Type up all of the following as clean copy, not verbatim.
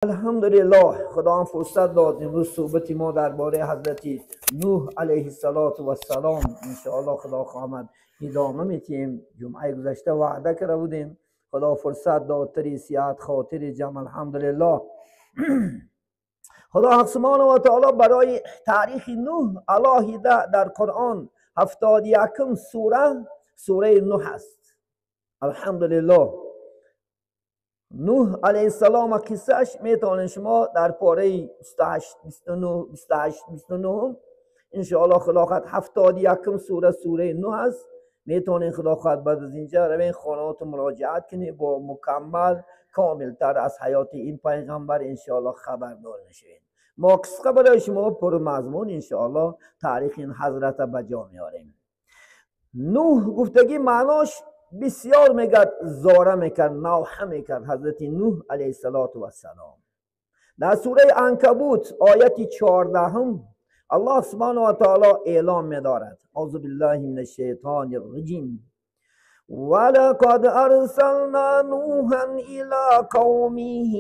الحمدلله خدا هم فرصت داد امروز صحبت ما درباره حضرت نوح علیه السلام انشاءالله خدا خواهد ادامه میتیم. جمعه گذشته وعده کرده بودیم، خدا فرصت داد تری سیاد خاطر جمع. الحمدلله خدا حق سبحانه و تعالی برای تاریخ نوح علیه در قرآن 71 سوره، سوره نوح است. الحمدلله نوح علیه السلام قصهش میتونین شما در پاره 28 29 28 29 انشاءالله خدا خواهد 71 سوره، سوره نوح است. میتونین خدا خواهد بعد از اینجا روین خانهاتون مراجعت کنید، با مکمل کاملتر از حیات این پیغمبر انشاءالله خبردار میشوین. ما قصه برای شما پر مضمون انشاءالله تاریخ این حضرت به جا میاریم. نوح گفتگی معناش بسیار میگرد، زاره میکرد، نوحه میکرد حضرت نوح علیه السلام. در سوره عنکبوت آیت 14 الله سبحانه و تعالی اعلام میدارد: اعوذ بالله من الشیطان الرجیم ولقد ارسلنا نوحا الى قومه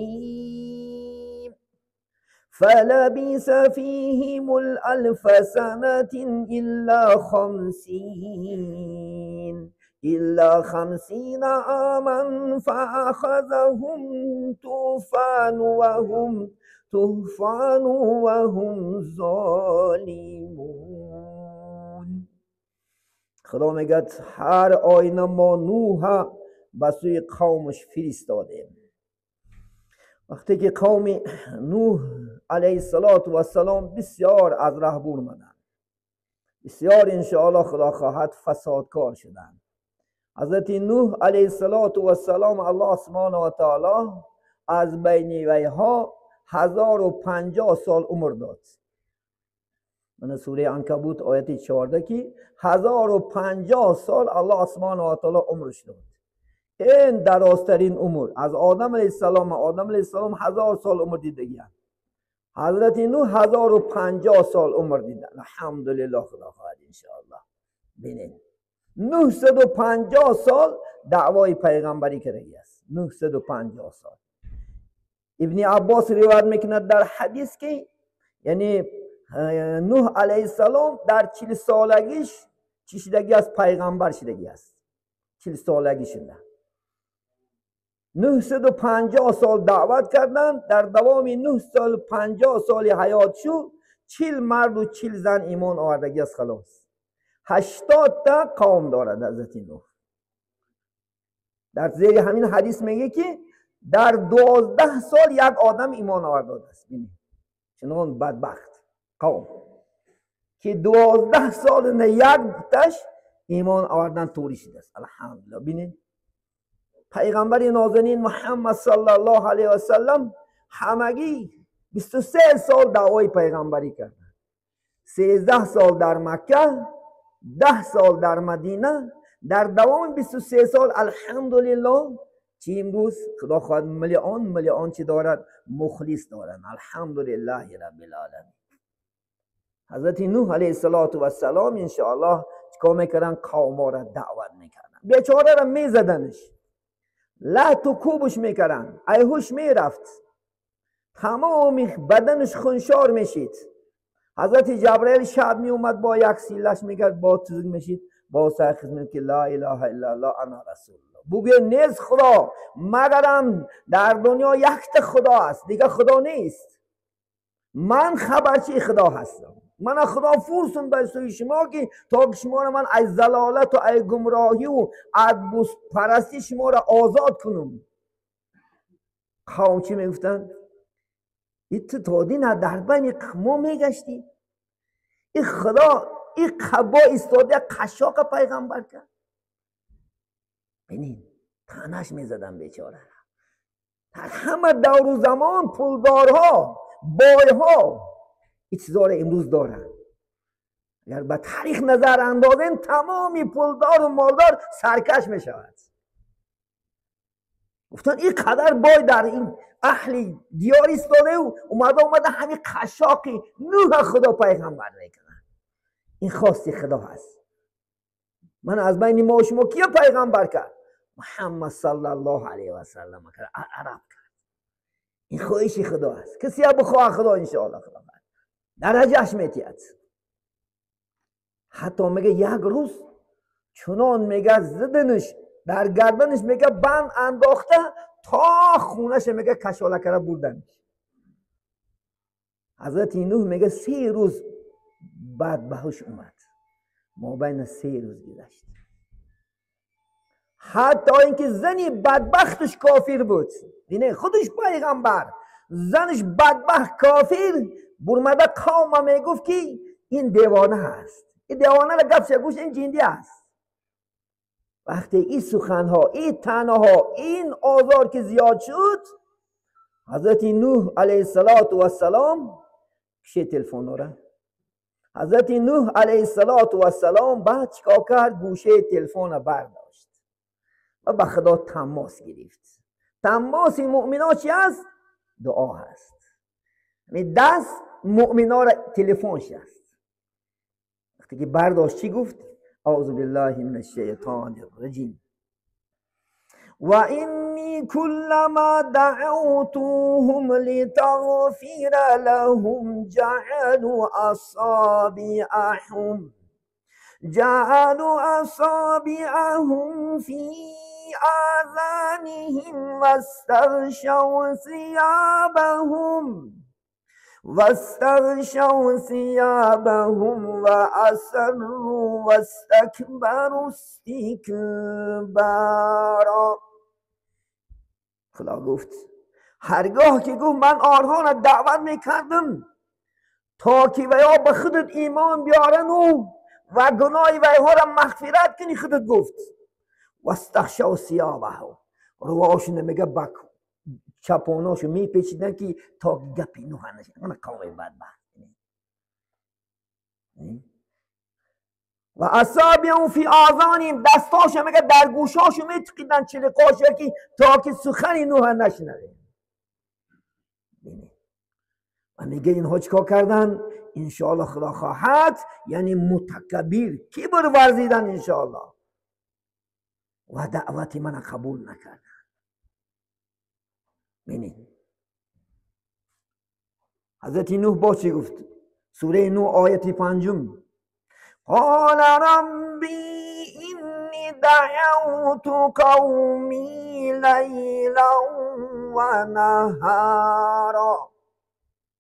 فلبث فيهم الالف سنة إلا 50 عاما فأخذهم طوفان وهم ظالمون. خدا میگه هر آینه ما نوح به سوی قومش فرستادیم. وقتی که قوم نوح علیه السلام بسیار از ره برآمدند، بسیار انشاءالله خدا خواهد فسادکار شدند. حضرت نوح علیه السلام الله سبحانه و تعالی از بین ویها 1050 سال عمر داد. من سوره عنکبوت آیت 14 که 1050 سال الله سبحانه و تعالی عمرش داد. این درازترین عمر از آدم علیه السلام. آدم علیه السلام 1000 سال عمر دیدگی، حضرت نوح 1050 سال عمر دیدن. الحمدلله خدا خواهد انشاءالله. ببینید 950 سال دعوای پیغمبری کرده است. 950 سال. ابن عباس روایت میکند در حدیث که یعنی نوح علیه السلام در 40 سالگیش چی شدگی است؟ پیغمبر شدگی است. 40 سالگی شده. 950 سال دعوت کردن. در دوام 950 سال حیات شو 40 مرد و 40 زن ایمان آوردگی است. خلاص 80 تا قوم دارد حضرت نوح. در زیر همین حدیث میگه که در 12 سال یک آدم ایمان آورده است. ببینید چنان بدبخت قوم که 12 سال نه یک تاش ایمان آوردن توری شده است. الحمدلله. ببینید پیغمبر نازنین محمد صلی الله علیه و سلم همگی 23 سال دعوای پیغمبری کردند. 13 سال در مکه، 10 سال در مدینه. در دوام 23 سال الحمدلله چی امروز خدا خواهد میلیون میلیون چی دارد؟ مخلص دارند. الحمدلله رب العالمین. حضرت نوح علیه السلام انشاءالله چیکار میکردن؟ قوم را دعوت میکردن. بیچاره را میزدنش، لط و کوبش میکردن، ایهوش میرفت، تمام بدنش خونشار میشید. حضرت جبرئیل شب می اومد با یک سیلش میکرد، با تزگ میشید، با سرخیز میکرد که لا اله الا الله انا رسول الله. بگه نیست خدا مگرم در دنیا یک خدا است، دیگه خدا نیست. من خبرچی خدا هستم. من خدا فرسون به سوی شما که تا شما را من از ضلالت و از گمراهی و از بت پرستی شما را آزاد کنم. قوم چی میگفتن؟ این تو تا دین در بین ما میگشتی، این خدا این قبا ایستاده قشاق پیغمبر کرد. ببینید تنش میزدن بیچاره. در همه دور و زمان پولدارها، بایها این چیزا را امروز دارن. اگر به تاریخ نظر اندازیم تمامی پولدار و مالدار سرکش میشود. گفتن این قدر بای در این اهل دیار ایستاده و اومده همین قشاقی نوح خدا پیغمبر میکنن. این خواستی خدا هست. من از بین ما و شما کیا پیغمبر کرد؟ محمد صلی الله علیه و سلم کرد، عرب کرد. این خواهش خدا است. کسی بخواه خدا انشاءالله خدا درجهش میتید. حتی میگه یک روز چنان میگه زدنش در گردنش، میگه بند انداخته تا خونش، میگه کشاله کرده بردنش. حضرت نوح میگه 3 روز بعد بهش اومد، ما بین 3 روز گذشت، حتی اینکه زنی بدبختش کافر بود، اینه خودش پیغمبر، زنش بدبخت کافر برمده قوم میگفت که این دیوانه هست، این دیوانه را گفت گوش این جندی است. وقتی این سخنها، این تنها، این آزار که زیاد شد، حضرت نوح علیه السلام کشید تلفن را. حضرت نوح علیه السلام بعد چیکار کرد؟ گوشه تلفن را برداشت و به خدا تماس گرفت. تماس مؤمنا چی است؟ دعا هست. دست مؤمنا را تلفنش است. وقتی که برداشت چی گفت؟ اعوذ بالله من الشیطان الرجیم. و اینی کلما دعوتهم لتغفر لهم جعلوا اصابعهم فی آذانهم واستغشوا ثيابهم وأسروا واستكبروا استكبارا. خدا گفت هرگاه که گفت من آنها را دعوت میکردم تا که ویا به خودت ایمان بیارن و گناه ویها را مغفرت کنی، خودت گفت واستغشوا ثيابهم، رواشون میگه بک چپاناشو میپیچیدن که تا گپی نوح نشه. اون قوم بدبخت. و اصابعهم فی آذانهم، دستاشو میگه در گوشاشو میتقیدن چلقاشو که تا که سخن نوح نشنوه. و میگه اینها چیکار کردن؟ انشاءالله خدا خواهد، یعنی متکبر کبر ورزیدن انشاءالله و دعوت من قبول نکردن. ببینید حضرت نوح با چی گفت؟ سوره نوح آیت 5: قال ربی اینی دعوت قومی لیلا و نهارا.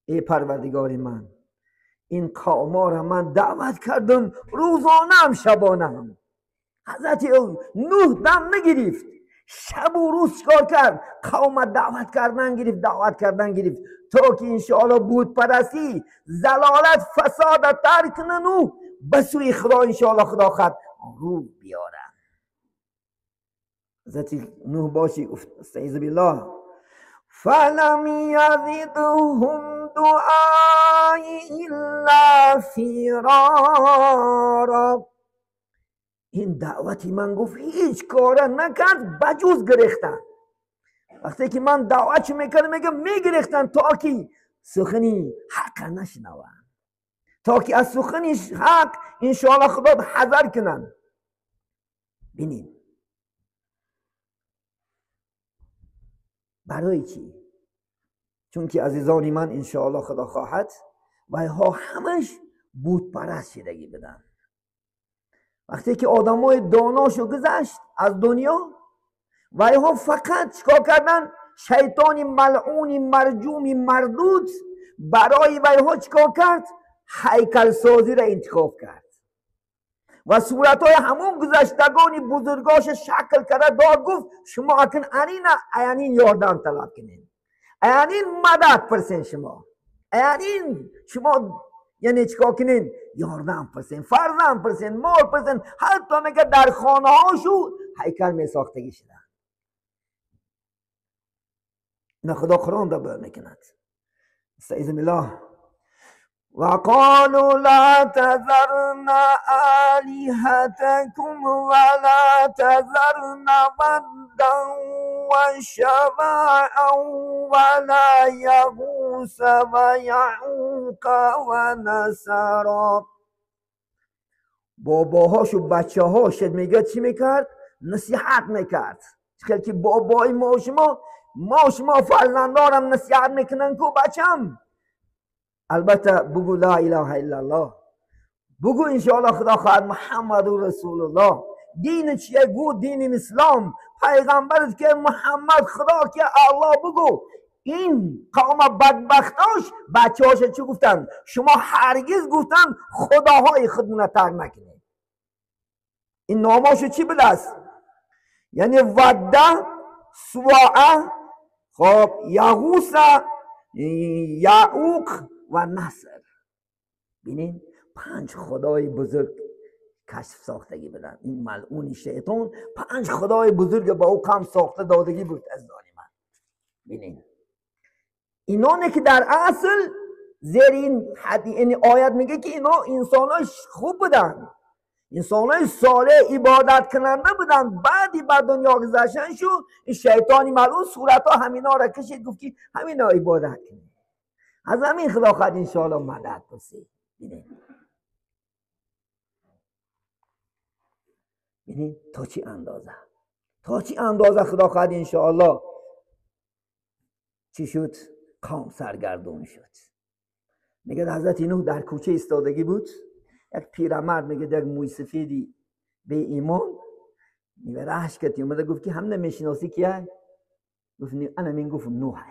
ای پروردگار من، این قوما را من دعوت کردم روزانه هم شبانه هم. حضرت نوح دم نگرفت، شب و روز چکار کرد؟ قوم دعوت کردن گرفت، دعوت کردن گرفت تا که انشاءالله بود پرستی، زلالت، فساد ترک کنن و به سوی خدا انشاءالله خدا خود رو بیارن. حضرت نوح باشی گفت استعیذ بالله فلم یزدهم دعایی الا فرارا. این دعوتی من گفت هیچ کاره نکرد بجز گرفتن. وقتی که من دعوت میکردم میگم میگرفتن تا که سخنی حق نشنون، تا که از سخنی حق انشاءالله خدا حذر کنن. ببینید برای چی؟ چون که عزیزان من انشاءالله خدا خواهد و ها همش بت پرست شدگی بدن. وقتی که آدمای داناشو گذشت از دنیا و ها فقط چیکار کردن؟ شیطان ملعون مرجوم مردود برای ویها چیکار کرد؟ هیکل سازی را انتخاب کرد و صورتهای همون گذشتگان بزرگاش شکل کرده داد، گفت شما اکن اینین یاردم طلب کنین، اینین مدد پرسین، شما اینین شما یعنی چیکار کنین؟ یاردم پرسین، فرزند پرسین، مال پرسین، حتی میگه در خانه هاشو هیکل می ساختگی شده. نه خدا قرآن را بیان میکند. استعیذ بالله. وقالوا لا تذرن آلهتكم ولا تذرن ودا وشواعا ولا يغوث ويعوق ونسرا. باباهاش و بچه هاش میگه چی میکرد؟ نصیحت میکرد. خیلی که بابای ما و شما ما شما فرزندارم نصیحت میکنن کو بچم، البته بگو لا اله الا الله، بگو انشاءالله خدا خواهد محمد رسول الله، دین چیه؟ گو دین اسلام، پیغمبرت که محمد، خدا که الله. بگو این قوم بدبختاش بچه هاش چی گفتن؟ شما هرگز گفتن خداهای خودمون ترک نکنید. این ناماشو چی بوده است؟ یعنی وده، سواعه، خب یغوث، یعوق و نصر. ببینین 5 خدای بزرگ کشف ساختگی بدن. این ملعون شیطان 5 خدای بزرگ با او قوم ساخته دادگی بود از من. ببینین اینانه که در اصل زیر این این آیت میگه که اینا انسانای خوب بودن، انسانای صالح عبادت کننده بودن، بعدی بعد دنیا گذشتن شو این شیطانی ملعون صورت ها همینا را کشید، گفت که همینا عبادت کنید. از همین خدا خواهد انشاءالله مدد پرسید. ببینید تا چی اندازه، تا چی اندازه خدا خواهد انشاءالله چی شد؟ قوم سرگردون شد. میگه حضرت نوح در کوچه ایستادگی بود، یک پیرمرد میگه یک موی سفیدی به ایمان میبرهش کتی اومده گفت که هم نمیشناسی کیه؟ گفت انا من، گفت نوح.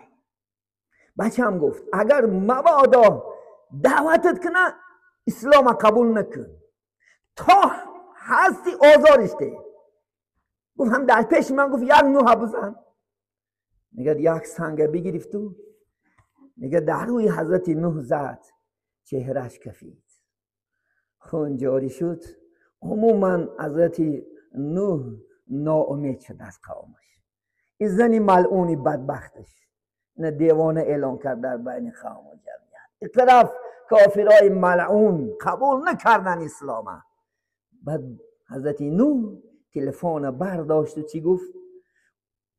بچه هم گفت اگر مبادا دعوتت کنه اسلام قبول نکن، تا هستی آزارش ده. گفت هم در پیش من گفت یک نوح بزن. میگه یک سنگ بگرفت و میگه در روی حضرت نوح زد، چهرش کفید، خون جاری شد. عموما حضرت نوح ناامید شد از قومش. این زنی ملعونی بدبختش نه دیوانه اعلان کرد در بین قوم و جمعیت. این طرف کافرای ملعون قبول نکردن اسلام. بعد حضرت نوح تلفن برداشت و چی گفت؟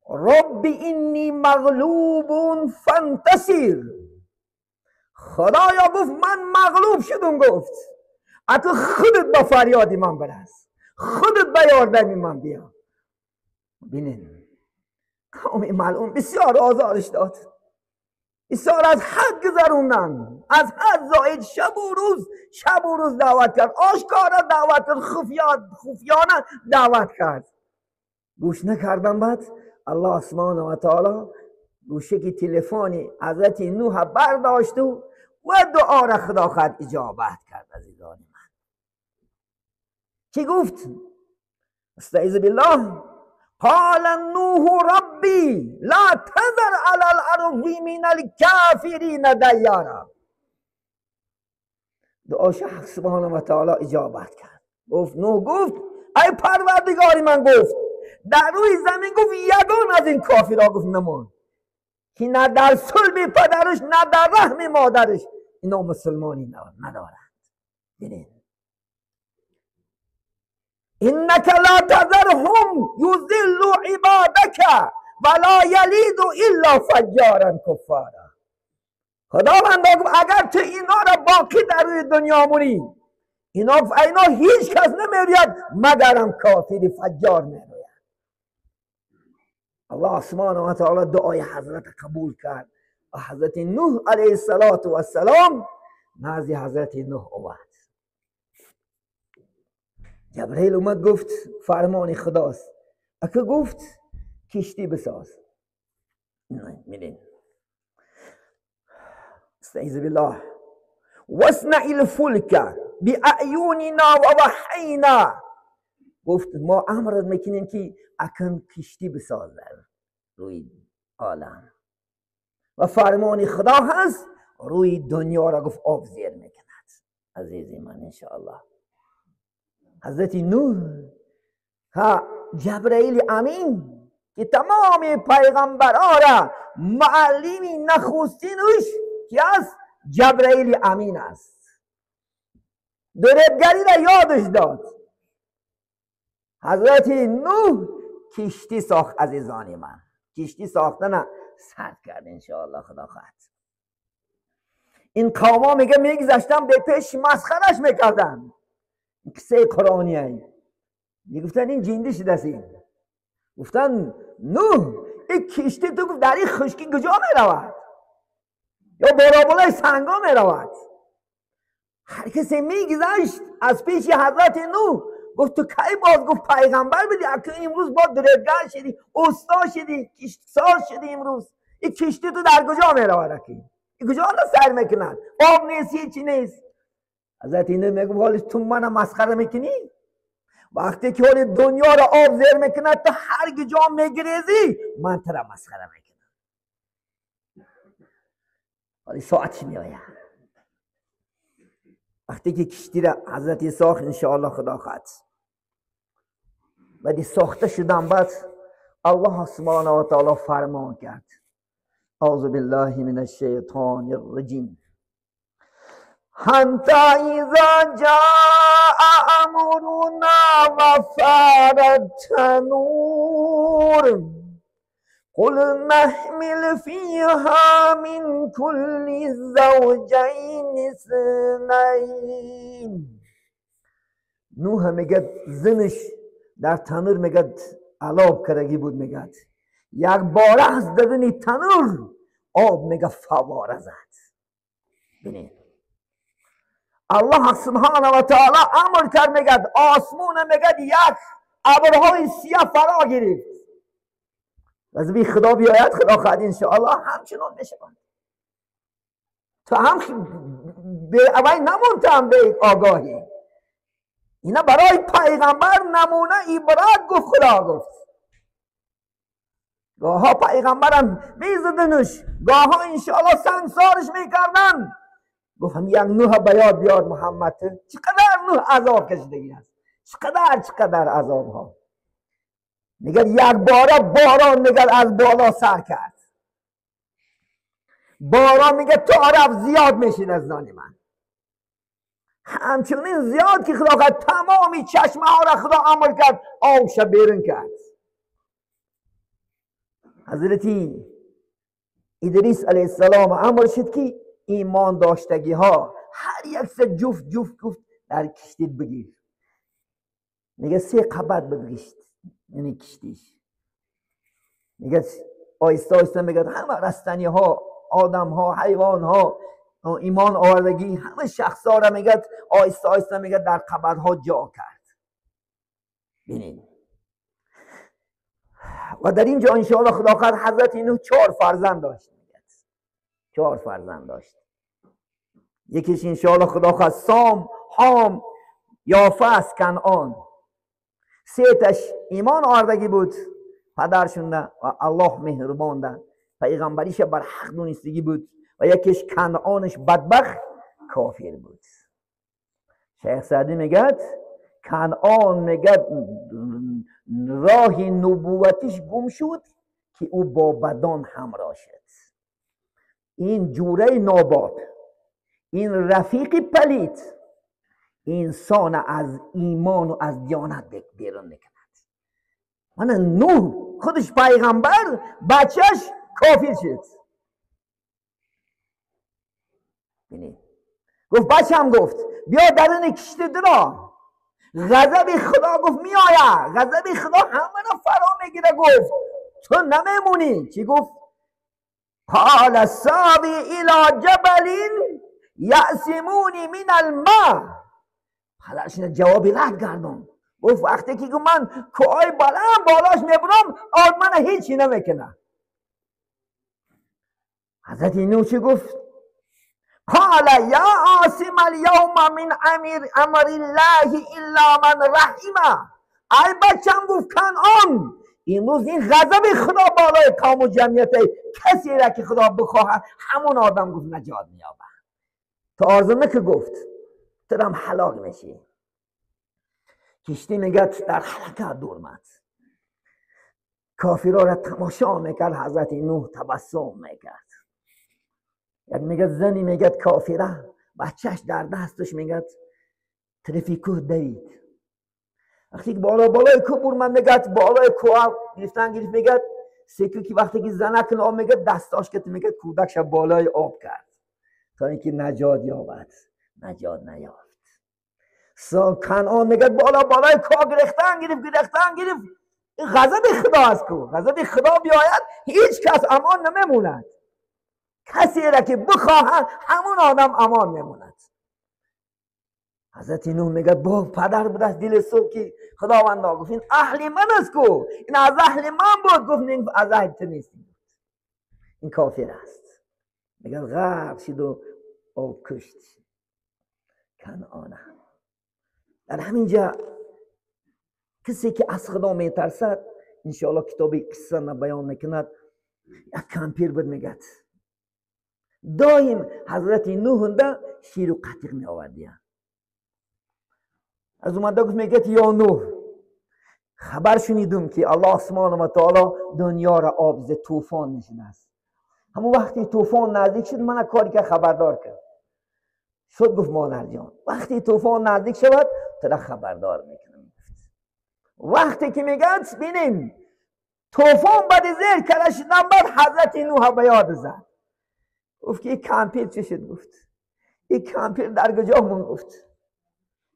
رب اینی مغلوب فانتصر. خدایا گفت من مغلوب شدم، گفت اتو خودت با فریاد من برس، خودت به یاردم من بیا. ببینین قوم ملعون بسیار آزارش داد، بسیار از حد گذروندن، از حد زاید. شب و روز، شب و روز دعوت کرد، آشکارا دعوت کرد، خفیانه دعوت کرد، گوش نکردن. بعد الله سبحانه و تعالی گوشه که تلفن حضرت نوح برداشت و دعا را خدا خود اجابت کرد. عزیزان من چی گفت؟ استعیذ بالله. قال نوح ربی لا تذر علی الارض من الکافرین دیارا. دعاش حق سبحانه و تعالی اجابت کرد. گفت نوح، گفت ای پروردگاری من، گفت در روی زمین گفت یگان از این کافرها گفت نمان که نه در صلب پدرش نه در رحم مادرش اینا مسلمانی ندارند. ببینید انک لا تذرهم یضلوا عبادک ولا یلید الا فجارا کفارا. خداوند گفت اگر تو اینا را باقی در روی دنیا مونی، اینا هیچ کس نمیرید مگرم کافر فجار میروید. الله سبحانه و تعالی دعای حضرت قبول کرد و حضرت نوح علیه السلام نزد حضرت نوح آمد. جبرئیل اومد گفت فرمان خداست. اکه گفت کشتی بساز. میدین استعیذ بالله. واصنع الفلک باعیننا و وحینا. گفت ما امر میکنیم که اکن کشتی بساز در روی عالم و فرمان خدا هست روی دنیا را گفت آب زیر میکند. عزیزی من انشاءالله حضرت نوح ها جبرئیل امین که تمام پیغمبرها را معلمی نخستینش که است جبرئیل امین است، دریبگری را یادش داد. حضرت نوح کشتی ساخت. عزیزان من کشتی ساختن سرد کرد انشاءالله خدا خواهد. این قوما میگه میگذشتن به پیش مسخرش میکردن. قصه قرآنیه. میگفتن این جنده شده است. این گفتن نوح این کشتی تو گفت در این خشکی کجا میرود؟ یا بالا بالای سنگا میرود. هر کسی میگذشت از پیش حضرت نوح گفت تو کی باز گفت پیغمبر بدی، اکنون امروز با درگر شدی، اوستا شدی، کشتی ساز شدی، امروز این کشتی تو در کجا میرود؟ این کجا سر میکند؟ آب نیست، هیچی نیست. حضرت نوح میگه حالا تو منو مسخره میکنی؟ وقتی که حال دنیا را آب زیر میکند تو هر جا میگریزی، من تو را مسخره میکنم. حالا ساعت میآید وقتی که کشتی را حضرت ساخت، انشاءالله خدا خواهد بعدی ساخته شدن، بعد الله سبحانه و تعالی فرمان کرد: اعوذ بالله من الشیطان الرجیم، حتی اذا جاء امرنا وفار التنور قل نحمل فيها من كل زوجين اثنين. نوح میگه زنش در تنور میگه علاب کرگی بود، میگه یک باره از دادن تنور آب میگه فواره زد. ببینید الله سبحانه و تعالی امر کرد، میگه آسمون میگه یک ابرهای سیاه فرا گرفت. از بی خدا بیاید خدا خواهد انشاءالله همچنان بشود. تو هم به اول نمونتم به آگاهی. اینا برای پیغمبر نمونه عبرت گفت خدا گفت. گاها پیغمبرم میزدنش، گاها انشاءالله سنگسارش میکردن. گفت هم یک نوح بیاد بیاد محمد، چقدر نوح عذاب کشیدگی است، چقدر عذاب ها. میگه یک باره باران میگه از بالا سر کرد، باران میگه تا رفت زیاد میشین از زان من، همچنین زیاد که خدا کرد تمامی چشمه ها را خدا امر کرد آبش بیرون کرد. حضرت ادریس علیه السلام امر شد که ایمان داشتگی ها هر یک سه جفت جفت گفت در کشتی بگیر. میگه سه قبط بگیشت، یعنی کشتیش. میگه آیسته آیسته میگه همه رستنی ها، آدم ها، حیوان ها، ایمان آوردگی همه شخص ها را میگه آیسته آیسته میگه در قبط ها جا کرد. ببینید و در اینجا انشاءالله خدا خواهد حضرت نوح 4 فرزند داشت. میگه 4 فرزند داشت. یکیش انشاءالله خدا خواهد سام، حام، یافث، کنعان. سه تاش ایمان آوردگی بود پدرشون و الله مهربان ده، پیغمبریش بر حق دونستگی بود، و یکیش کنعانش بدبخت کافر بود. شیخ سعدی میگه کنعان میگه راه نبوتش گم شد که او با بدان همراه شد. این جوره ناباب، این رفیق پلید، انسان از ایمان و از دیانت بیرون میکند. من نوح خودش پیغمبر، بچهش کافر شد. ببینید گفت بچم، گفت بیا درون کشتی درا، غضب خدا گفت میآید، غضب خدا همه را فرا میگیره. گفت تو نمیمونی. چی گفت؟ قال ساوی الی جبل یعصمونی من الماء. پدرش جوابی رد گردون. گفت وقتی که من کوهای بلند بالاش میبرم آب من هیچی نمیکنه. حضرت نوح چی گفت؟ قال یا عاصم اليوم من امر الله الا من رحمه. ای بچم گفت کنعان، امروز این غضب خدا بالای قوم و جمعیت، کسی را که خدا بخواهد همون آدم گفت نجات مییابد. تا آزمه که گفت ترم هلاک میشی. کشتی میگه در حرکت دورمد. کافرها را تماشا میکرد، حضرت نوح تبسم میکرد. یک میگه زنی میگه کافره، بچهش در دستش میگه طرفی کوه دوید. وقتی که بالا بالای کوه برمد میگه بالای کوه گرفتن گرفت، میگه سکو که وقتی که زنک آب میگه دستاش که میگه کودکش بالای آب کرد تا اینکه نجات یابد. نجات نیافت. کنعان میگه بالا بالای کوه گرفتن گرفت، گرفتن گرفت، این غضب خدا است کو. غضب خدا بیاید هیچ کس امان نمیموند. کسی را که بخواهد همون آدم امان میموند. حضرت نوح میگه با پدر بوده است دل صبح که خداوند گفت این اهل من است کو، این از اهل من بود. گفت نه از اهل تو نیست، این کافر است. میگه غرق شد و آب کشت کنعانه. در همینجا کسی که از خدا میترسد انشاءالله کتاب قصه بیان میکند. یک کمپیر بود میگه دایم حضرت نوح شیر و قطیق می آوردیان. از اومده گفت میگه یا نوح خبر شنیدم که الله سبحانه و تعالی دنیا را آب ز طوفان نشده است. همون وقتی طوفان نزدیک شد من کاری که خبردار کرد شد. گفت مادر جان وقتی طوفان نزدیک شود تو را خبردار میکنم. وقتی که میگه ببینیم طوفان بعد زیر کرده شدن، بعد حضرت نوح به یاد زد. گفت که این کمپیر چه شد؟ گفت این کمپیر در کجا مون؟ گفت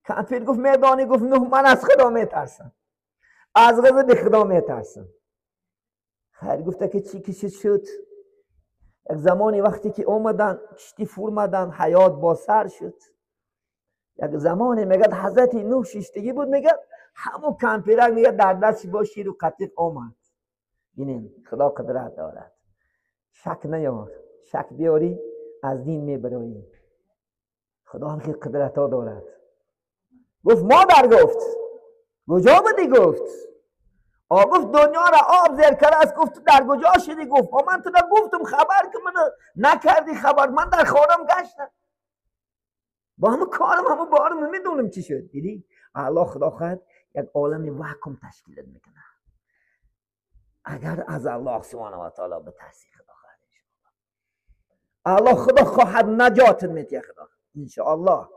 کمپیر گفت میدانی؟ گفت نوح من از خدا میترسم، از غضب خدا میترسم. خیر گفته که چی کشید شد؟ یک زمانی وقتی که اومدن کشتی فرمدن حیات با سر شد. یک زمانی میگه حضرت نوح شیشتگی بود، میگه همون کمپیرک میگه در دستش با شیر و قطیق اومد. ببینین خدا قدرت دارد. شک نیار، شک بیاری از دین میبرایی. خدا هم خیلی قدرت ها دارد. گفت مادر گفت کجا بودی؟ گفت آ گفت دنیا را آب زیر کرده است. گفت در کجا شدی؟ گفت من تو را گفتم خبر که من نکردی خبر، من در خانم گشتم با همه کارم همه بارم نمیدونم چی شد. دیدی الله خدا خواهد یک عالم وکم تشکیل میکنه اگر از الله سبحانه و تعالی بترسی. خدا خواهد انشاءالله الله خدا خواهد نجات میده خدا انشاءالله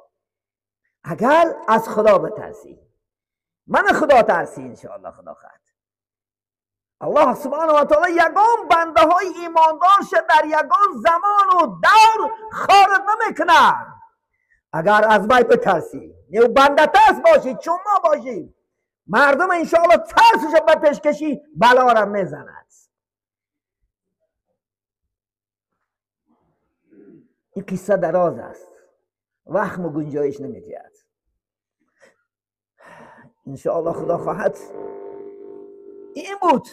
اگر از خدا بترسی. من خدا ترسی انشاءالله خدا خواهد. الله سبحانه و تعالی یگان بنده های ایماندار شد در یگان زمان و دور خارج نمیکنه اگر از وی بترسی. نیو بنده ترس باشی چون ما باشیم مردم انشاءالله ترسش به پیشکشی بلا را میزند. این قصه دراز است، وقت و گنجایش نمیدهد. انشاءالله خدا خواهد. این بود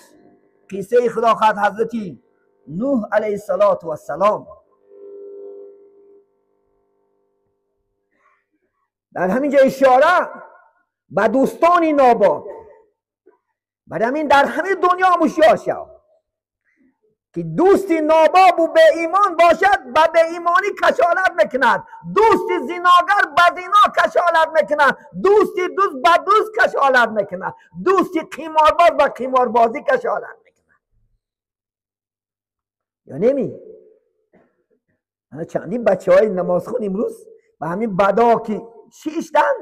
قصه خدا خواهد حضرت نوح علیه السلام. در همینجا اشاره به دوستان ناباب. برای همین در همه دنیا مشیار شد که دوست ناباب و به ایمان باشد به به ایمانی کشالت میکند، دوست زیناگر به زینا کشالت میکند، دوست دوست به دوست کشالت میکند، دوست قمارباز به قماربازی کشالت میکند. یا نمی چندین بچه های نمازخون امروز به همین بدا که شیشتن،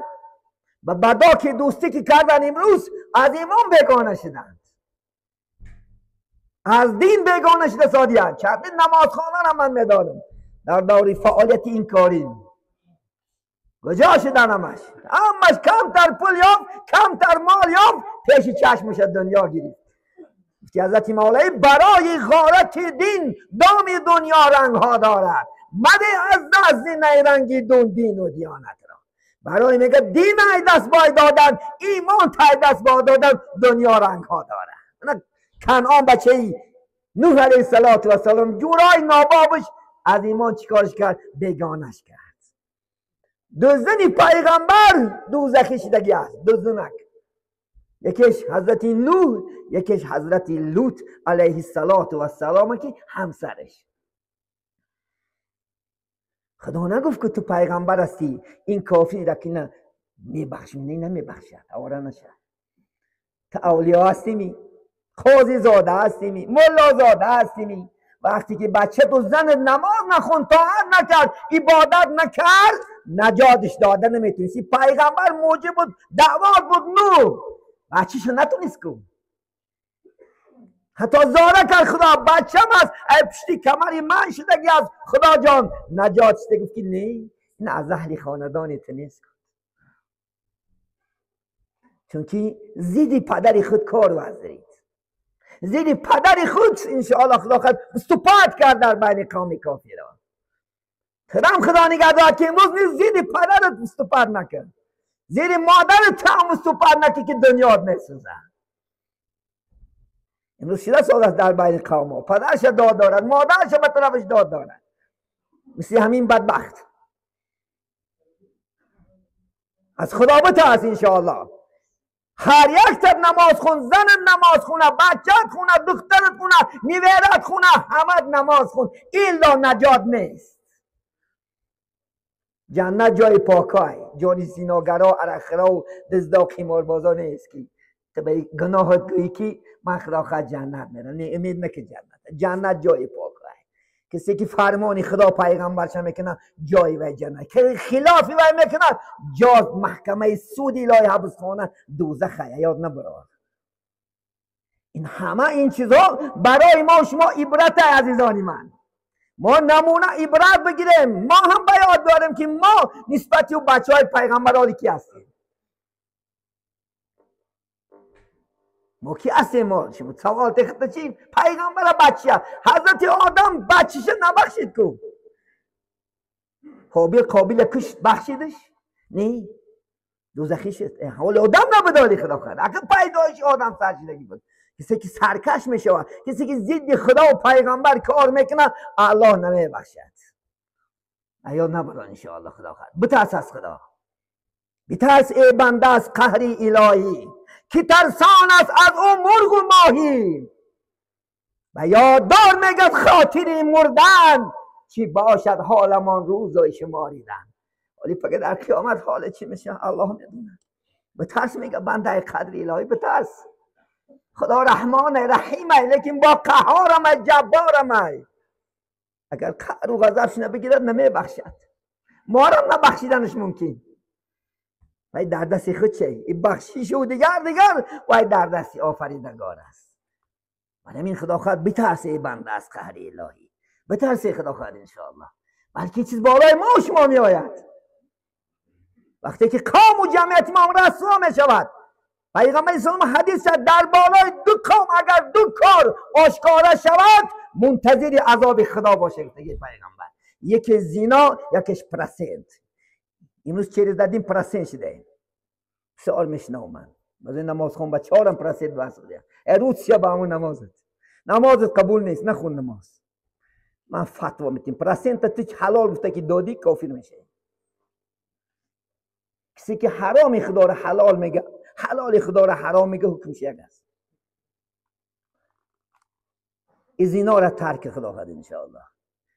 به بدا که دوستی که کردن امروز از ایمان بیگانه شدند، از دین بیگانه شده سادیان. چندین نمازخانه را من میدانم در دور فعالیت این کاریم کجا شدن همش همش کمتر پول یافت کمتر مال یافت پیش چشمش دنیا گرفت. حضرت مولای برای غارت دین دام دنیا رنگ ها دارد، مده از دست نیرنگی دون دین و دیانت را. برای میگه دین ای دست بای دادن، ایمان تای دست بای دادن، دنیا رنگ ها دارد. کنعان بچه ای نوح علیه السلام جورای نابابش از ایمان چیکارش کرد؟ بیگانش کرد. دو زن پیغمبر دوزخی شدگی است، دو زنک، یکیش حضرت نوح یکیش حضرت لوط علیه السلام که همسرش. خدا نگفت که تو پیغمبر هستی این کافی را که نه میبخشی، نه نمیبخشد، آواره نشد. تو اولیا هستی، قاضی زاده هستی، ملا زاده هستی، وقتی که بچه تو زن نماز نخوند، طاعت نکرد، عبادت نکرد، نجاتش داده نمیتونستی. پیغمبر موجب بود، دعوات بود نوح، بچهشو نتونست کن، حتی زاره کرد خدا بچم است، ای پشتی کمری من شدگی از خدا جان نجات شده. گفت که نه، این از اهل خاندان تو نیست. چونکی زیدی پدر خود کار وزرید، زیدی پدر خود انشاءالله خدا خود استوپات کرد در بین قوم کافران. خدام خدا نگهدار که امروز نیز زیدی پدرت استوپات نکرد، زیر مادرت هم استوپات نکرد که دنیات میسوزه. امروز شده سال است در بین قوم ها، پدرش داد دارد، مادرش به طرفش داد دارد، مثل همین بدبخت. از خدا بترس انشاءالله. هر یک تر نماز خون، زن نماز خونه، بچت خونه، دخترت خونه، نیویرت خونه، همه نماز خون، الا نجات نیست. جنت جای پاکای، جای زیناگرا، عرقخورا و دزدا و قماربازا نیست که تو به گناهت گویی که من خدا خواهد جنت میرم. نه، امید نکن جنت. جنت جای پاکای، کسی که فرمان خدا پیغمبرش میکنه جای وی جنت، که خلافی وی میکنه جاز محکمه سود الهی حبسخانه دوزخ، یاد نبرار. این همه این چیزها برای ما و شما عبرت عزیزان من. ما نمونه عبرت بگیریم، ما هم بیاد داریم که ما نسبت به بچه های پیغمبران کی هستیم. ما کی هستیم؟ ما شما سوال تخت چی؟ پیغمبر بچه حضرت آدم بچه‌ش نبخشید کو. قابل قابل کش بخشیدش؟ نه، دوزخی شد. حال آدم نبداری خدا خدا. اگه پیدایش آدم سرشیدگی بود، کسی که سرکش میشه، کسی که ضد خدا و پیغمبر کار میکنه، الله نمیبخشد. ایاد نبران انشاءالله خدا خدا. بترس از خدا، بترس ای بنده از قهر الهی که ترسان است از او مرغ و ماهی. و یاددار میگد خاطر مردن چی باشد حالمان روز و شماریدن. ولی فقط در قیامت حال چی میشه الله میدونه. بترس میگه بنده قدر الهی، بترس. خدا رحمان رحیمه، لیکن با قهارم جبارم. اگر قهر و غضبش نبگیرد نمیبخشد. ما را نبخشیدنش ممکن. وای در دست خود چه؟ این بخشیش و دیگر دیگر وای در دست آفریدگار است. برای همین خدا خواهد بترسه بنده از قهر الهی، بترسه خدا خواهد انشاءالله. بلکه چیز بالای ما و شما می آید. وقتی که قوم و جمعیت ما رسوا می شود، پیغمبر اسلام حدیث در بالای دو قوم اگر دو کار آشکارا شود منتظر عذاب خدا باشه. پیغمبر یکی زینا، یکیش پرسنت. امروز چیز دادیم پرسنت شده. بسیار میشنوم من از این نماز خون بچه‌هارم پرسنت بحث بوده. روز شب همون نمازت قبول نیست، نخون نماز. من فتوا میتیم پرسنت تو حلال گفته که دادی کافر میشه. کسی که حرام خدا رو حلال میگه، حلال خدا رو حرام میگه، حکمش یک است. از اینا را ترک خدا خواهد انشاءالله.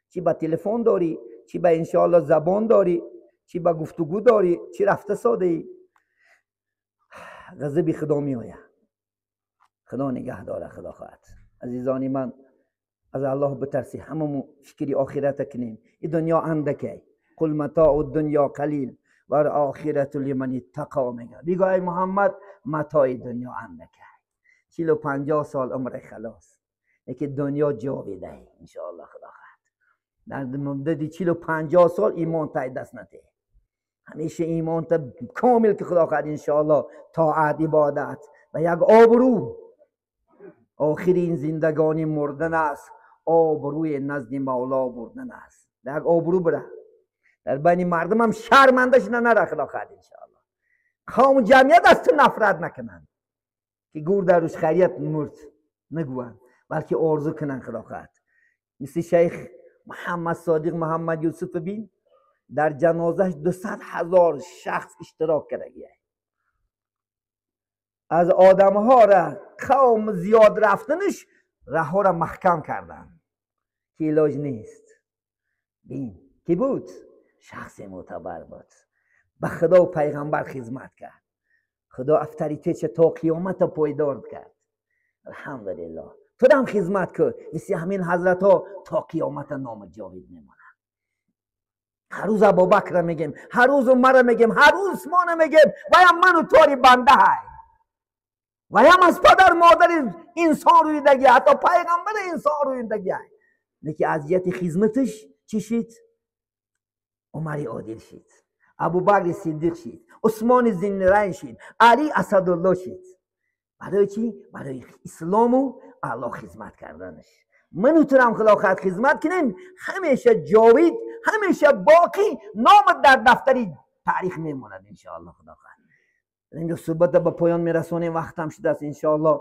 چی با تلفن داری، چی با انشاءالله زبان داری، چی با گفتگو داری، چی رفته ساده ای، غضب خدا می آید. خدا نگه داره خدا خواهد. عزیزانی من از الله بترسی، هممون فکری آخرت کنیم. این دنیا اندکه، قل متاع الدنیا قلیل و آخرت لمن اتقا. میگه بگو ای محمد متاع دنیا اندکه، 40 و 50 سال عمر خلاص، یکی دنیا جاویده انشاءالله خدا خواهد. در مدت 40 و 50 سال ایمان تا دست نده، همیشه ایمان تا کامل که خدا خواهد انشاءالله، طاعت عبادت و یک آبرو. آخر این زندگانی مردن است، آبروی نزد مولا بردن است. یک آبرو بره در بین مردم هم شرمنده شده نره خدا خواهد انشاءالله. قوم جمعیت از تو نفرت نکنند که گور در روش خیریت مرد نگویند، بلکه آرزو کنند خدا خواهد. مثل شیخ محمد صادق محمد یوسف بین، در جنازهش 200,000 شخص اشتراک کرده. از آدم ها را قوم زیاد رفتنش راه را محکم کردن که علاج نیست. بین کی بود؟ شخص معتبر بود، به خدا و پیغمبر خدمت کرد. خدا افتریته تا قیامت پایدار کرد. الحمدلله. تو هم خدمت کن مثل همین حضرت ها تا قیامت نام جاوید میمانه. هر روز ابوبکر میگیم، هر روز عمر میگیم، هر روز عثمان میگیم، و هم من و توری بنده های و هم از پدر مادر انسان رویدگی، حتی پیغمبر انسان رویدگی های. لیکن از جهت خدمتش چی شد؟ عمر عادل شد، Абубакр Сиддиқ шид, Усмони Зиннурайн шид, Али Асадулло шид. Барои чӣ? Барои ислому Аллоҳ хизмат карданаш. Ману турам худо хоҳад хизмат кунем, ҳамеша ҷовид, ҳамеша боқӣ, номат дар дафтари таърих мемонад иншоаллоҳ худо хоҳад. Инҷо суҳбатро ба поён мерасонем, вақтам шудааст иншоаллоҳ.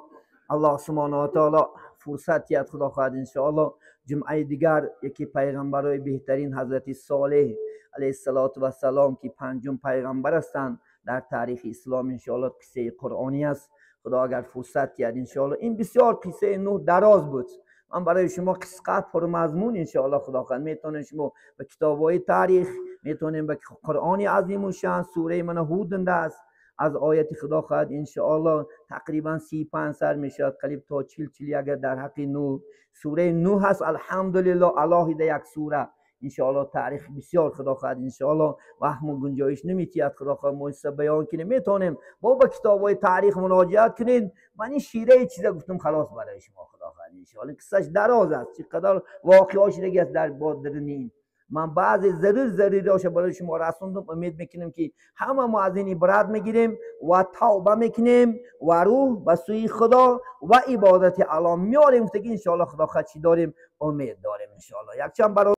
Аллоҳ субҳонаҳу ва таоло фурсат диҳад худо хоҳад иншоаллоҳ. Ҷумъаи дигар яке пайғамбарои беҳтарин ҳазрати Солеҳ алайҳиссалоту вассалом ки панҷум пайғамбар ҳастанд дар таърихи ислом иншоаллоҳ қиссаи қуръонӣ аст. Худо агар фурсат диҳад иншоаллоҳ. Ин бисёр қиссаи Нуҳ дароз буд. Ман барои шумо қисқа пурмазмун иншоаллоҳ худо хоҳад. Метавонем шумо ба китобҳои таърих, метавонем ба Қуръони азимушшаън сураи мана Ҳуд аст. Аз ояти худо хоҳад иншоаллоҳ тақрибан 35 сар мешавад, қариб то 40-41 дар ҳаққи Нуҳ. Сураи Нуҳ ҳаст алҳамдулиллоҳ алоҳида як сура. Иншоаллоҳ таърих бисёр худо хоҳад иншоаллоҳ ваҳму гунҷоиш наметиҳад худо хоҳад мо инса баён кунем. Метавонем бо ба китобҳои таърих муроҷиат кунед. Ман ин шираи чиза гуфтам халос барои шумо худо хоҳад иншоаллоҳ. Қиссаш дароз аст, чӣ қадар воқеаҳо шудаги аст дар бодарини ин. Ман баъзе заруриҳоша барои шумо расондам. Умед мекунем ки ҳама мо аз ин ибрат мегирем ва тавба мекунем ва рӯҳ ба сӯи Худо ва ибодати Аллоҳ меорем. Гуфтаги иншоаллоҳ худо хоҳад чӣ дорем? Умед дорем иншоаллоҳ. Якчанд бародар